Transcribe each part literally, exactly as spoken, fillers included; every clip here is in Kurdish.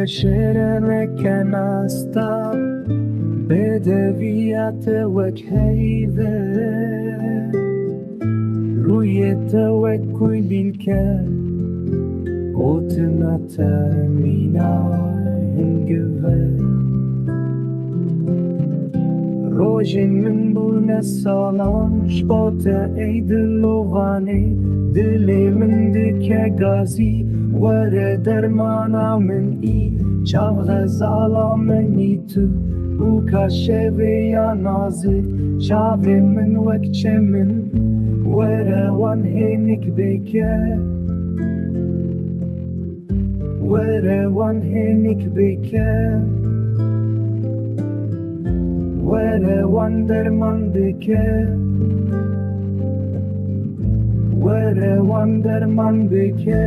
Şêreneke nasta, bêdeviya te wek heyve, rûyê te wek kulîlke, gotina te mîna hingive. Rojên min bûne salan, ji bo te ey dilovanê, dilê min dike gazî, were dermana min î, çav xezala min î tu, bûka şevê ya nazik, çavê min wek çemin, were wan hênik bike. Were wan hênik bike, were wan derman bike, were wan derman bike.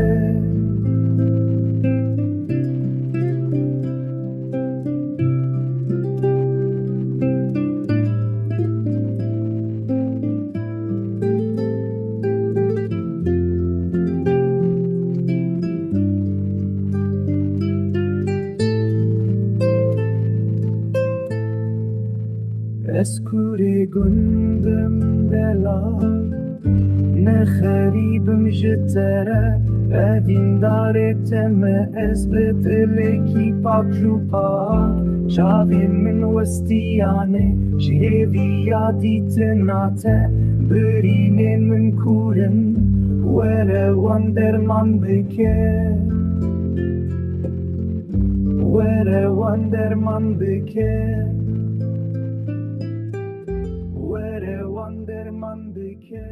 Ez kurê gundim delal, ne xerîbim ji te re, evîndarê te me, ez bi dilekî pak û pak. Çavên min westiyane ji hêviya dîtina te, birînên min kûr in, were wan derman bike. Were wan derman bike. Were wan derman bike.